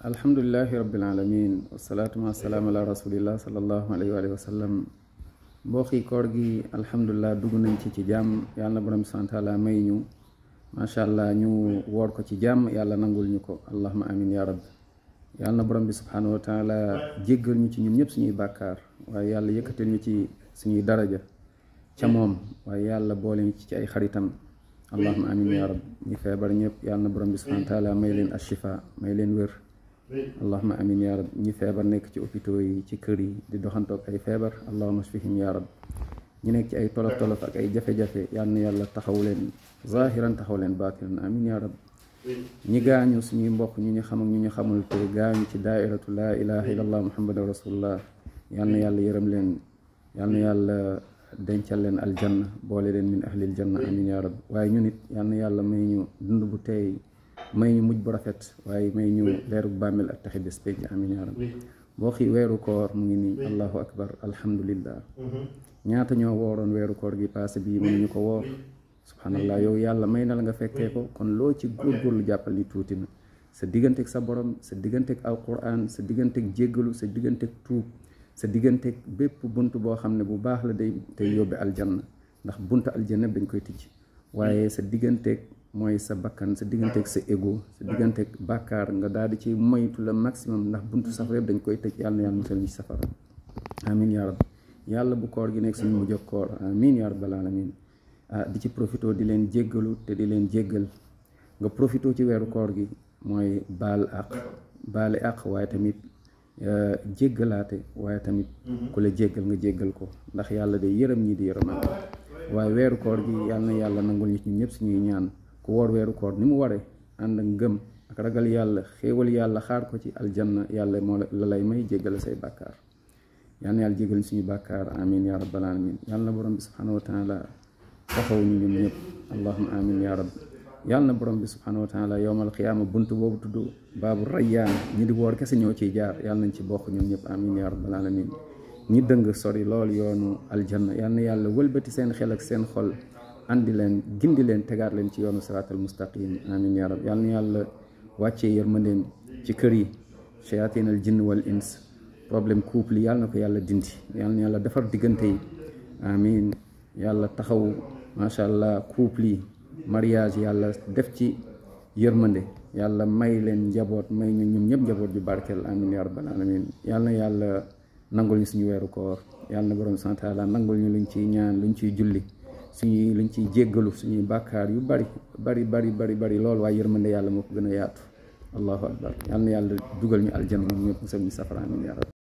alhamdulilahi rabbil alamin wasalaatu wasalaam ala rasulillah sallallahu alayhi wa sallam mbokki koor gi alhamdulilah dugg nañ ci jàmm yàlla na borom bi subhanahu wa taala may ñu macha allah ñu woor ko ci jàmm yàlla nangul ñu ko allahuma amin ya rabbi yàlla na borom bi subhanahu wa taala jéggal ñu ci ñun ñëpp suñuy bàkkaar waaye yàlla yëkkatal ñu ci suñuy daraja ca moom waaye yàlla boole ñu ci ay xaritam allahuma amin ya rabbi ñi feebar ñëpp yàlla na borom bi subhanahu wa taala may leen ashifa may leen wér allahuma amin ya rab ñi feebar nekk ci hôpitaux yi ci kër yi di doxantoog ay feebar allahuma shfihim ya rab ñi nekk ci ay tolof-tolof ak ay jafe-jafe yal na yàlla taxaw leen zahiran taxaw leen baatinan amin ya rab ñi gaañu suñuy mbokk ñu ñu xam ak ñu ñu xamul te gaañu ci daairatu laa ilaha illallah muhammadan rasulullah yal na yàlla yërëm leen yal na yàlla dencal leen aljanna boole leen min ahlil janna amin ya rab waaye ñu nit yal na yàlla may ñu dund bu teey may ñu mujj bu rafet waaye may ñu leeru bàmmeel ak taxi bés pénc amin ya rabbi boo xii weeru koor mu ngi nii allahu akbar alhamdulillah ñaata ñoo wooroon weeru koor gi passé bii mënuñu ko woor subhanallah yow yàlla may na la nga fekkee ko kon loo ci góorgóorlu jàppal ni tuuti na sa digganteeg sa borom sa digganteeg alquran sa digganteeg jéggalu sa digganteeg tuub sa digganteeg bépp bunt boo xam ne bu baax la day tey yóbbe aljanna ndax bunt aljanna dañ koy tijj waaye sa digganteeg mooy sa bakkan sa digganteeg sa ego sa digganteeg bàkkaar nga daal di ci moytu la maximum ndax buntu safara yëpp dañ koy tëj yàlla na yàlla musal ñu ci safara amin ya rab yàlla bu koor gi nekk suñu mujj koor amin ya rabbal alamin di ci profito di leen jéggalu te di leen jéggal nga profito ci weeru koor gi mooy baale àq waaye tamit jéggalaate waaye tamit ku la jéggal nga jéggal ko ndax yàlla day yërëm ñi di yërëmaate waaye weeru koor gi yàlla na yàlla nangul ñu ñëpp suñuy ñaan ku woor weeru koor ni mu waree ànd ak ngëm ak ragal yàlla xéewal yàlla xaar ko ci aljanna yàlla moo la lay may jéggale say bàkkaar yal na yàlla jéggal suñu bàkkaar amin ya rabbal alamin yàlla na borom bi subhanahu wa taala taxaw ñu ñun ñëpp allahuma amin ya rabb yàlla na borom bi subhanahu wa taala yowmal qiyaama bunt boobu tudd baabu rayyaan ñi di woor kese ñoo ciy jaar yàlla nañ ci bokk ñun ñëpp amin ya rabbal alamin ñi dëng sori lool yoonu aljanna yal na yàlla wëlbati seen xel ak seen xol andi leen gindi leen tegaat leen ci yoonu siraatal mustaqim amin ya rab yal na yàlla wàccee yërmandeem ci kër yi shayatin al jinn wal ins problème couple yi yàlla na ko yàlla dindi yal na yàlla defar diggante yi amin yàlla taxaw macha allah couple yi mariage yàlla def ci yërmande yàlla may leen njaboot may ñu ñun ñëpp njaboot ju barkeel amin ya rabbal alamin yal na yàlla nangul ñu suñu weeru koor yàlla na borom subhanahu wa taala nangul ñu luñ ciy ñaan luñ ciy julli suñuy luñ ciy jéggalu suñuy bàkkaar yu bari lool waaye yërmande yàlla moo ko gën a yaatu allahu akbar yal na yàlla dugal ñu aljanna moom ñëpp musal ñu safara amin ya rabbi